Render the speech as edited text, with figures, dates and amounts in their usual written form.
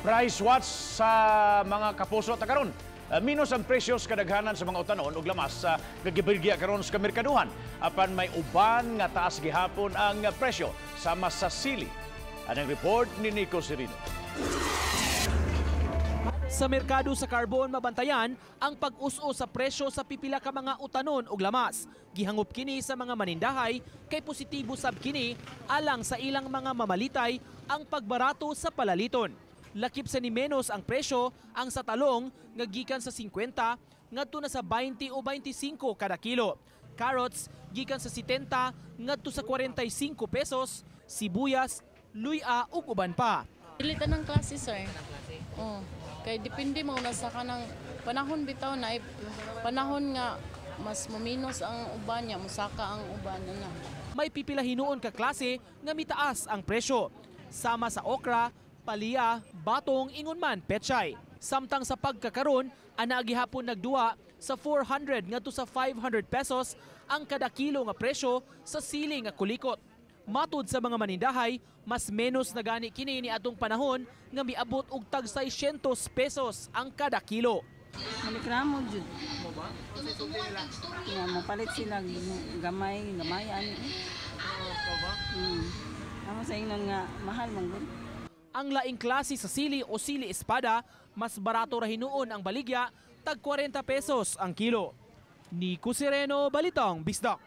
Price watch sa mga kapuso ta karon. Minos ang presyo sa kadaghanan sa mga utanon ug lamas sa nga gibaligya karon sa merkaduhan. Apan may uban nga taas gihapon ang presyo, sama sa sili. Anang report ni Nico Serino. Sa merkado sa Carbon, mabantayan ang pag-us-o sa presyo sa pipila ka mga utanon ug lamas. Gihangop kini sa mga manindahay kay positibo sab kini alang sa ilang mga mamalitay ang pagbarato sa palaliton. Lakip sa ni menos ang presyo ang sa talong nga gikan sa 50 ngadto na sa 20 o 25 kada kilo. Carrots gikan sa 70 ngadto sa 45 pesos, sibuyas, luya ug uban pa. Dili tanang klase, sir. Oh. Kay depende mo na sa kanang panahon bitaw na panahon nga mas muminos ang uban niya, musaka ang uban na. May pipila hinuon ka klase nga mitaas ang presyo. Sama sa okra, palya, batong, ingon man pechay. Samtang sa pagkakaron, ana gihapon nagduwa sa 400 ngadto sa 500 pesos ang kada kilo nga presyo sa sili nga kulikot. Matud sa mga manindahay, mas menos na gani kini ni atong panahon nga miabot og tag 600 pesos ang kada kilo. Malikramo jud. Nga mopalit sila gamay, gamay ani. Amo sa ingnon nga mahal man gud. Ang laing klase sa sili o sili espada, mas barato ra hinuon ang baligya, tag 40 pesos ang kilo. Nico Sereno, Balitang Bisdak.